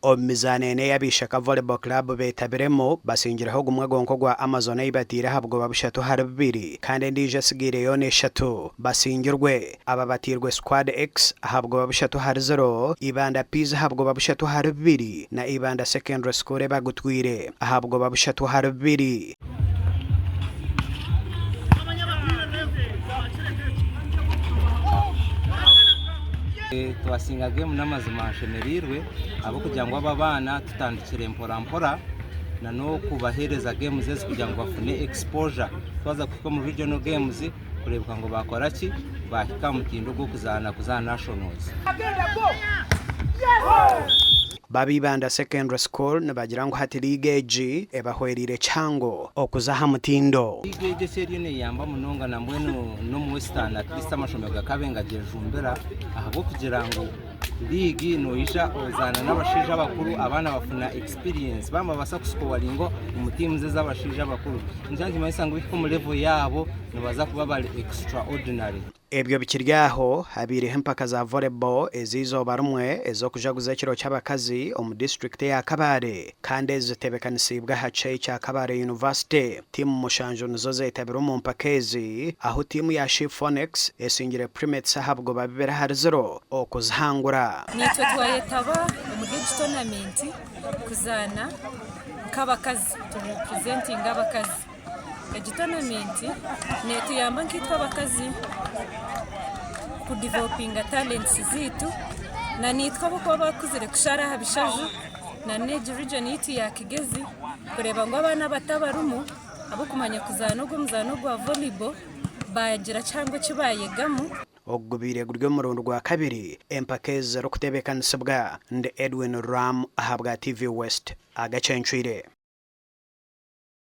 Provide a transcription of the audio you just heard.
Omu mizaano ena ei ab'eishaka Volleyball Club beetabiremu, basingireho gumwe gwonka ogwa Amazon ei bateire aha bugoba bushatu ahari bubiri kandi endiijo etsigaire yoona eshatu basingirwe. Aba bateirwe Squad X aha bugoba bushatu ahari ziro, Ibanda Peas aha bugoba bushatu ahari bubiri na Ibanda Secondary School ebagutwire aha bugoba bushatu ahari bubiri. Twasinga geemu n'amazima nshemereirwe ahabw'okugira ngu aba abaana tutandikire mpora mpora n'okubaheereza geemuzi ezi kugira ngu bafune exposure twaza kuhika omu regional games kureebeka ngu baakora ki baahika aha mutindo gw'okuzaana kuza aha nationals. Ba Ibanda Secondary School nibagira ngu hati liigi egi ebahwereire kihango okuza aha mutindo. Liigi egi eki eriyo neyamba munonga nambwenu n'omu Western at least amashomero gakabe nigagyejumbira ahabw'okugira ngu liigi noija ozaana n'abashaija abakuru abaana bafuna experience baaba nibabaasa kusikowaringa omu tiimuzi ez'abashaija abakuru nikyo nikimanyisa ngu bahika omu level yaabo nibaza kuba bari extraordinary. Ebyo bikiri aho, habaireho empaka za volleyball ez'eizooba rimwe ez'okujaguza ekiro ky'abakazi omu disiturikiti eya Kabale kandi ezi zitebekanisiibwe aha kishaayi kya Kabale University. Tiimu mushanju nizo zetabire omu mpaka ezi ahu tiimu ya She Phoenix esingire Primates aha bugoba bibiri ahari ziro okuzihangura. Naitwe twayetaba omuri egi tonamenti kuzaana nk'abakazi turipurezentinga abakazi. Egi tonamenti netuyamba nkaitwe abakazi kudivelopinga talenti zaitu nanaitwe abarikuba bakuzire kushara aha bishaju nana egi region yaitu ya Kigezi kureeba ngu abaana abato abarimu abarikumanya kuzaana ogu omuzaano ogwa volleyball baagira kihango eki baayegamu. Ogu gubaire guri omurundi gwa kabiri empaka ezi zirikutebeekanisibwa. Ndi Edwin Ram ahabwa TV West. Agacencwire.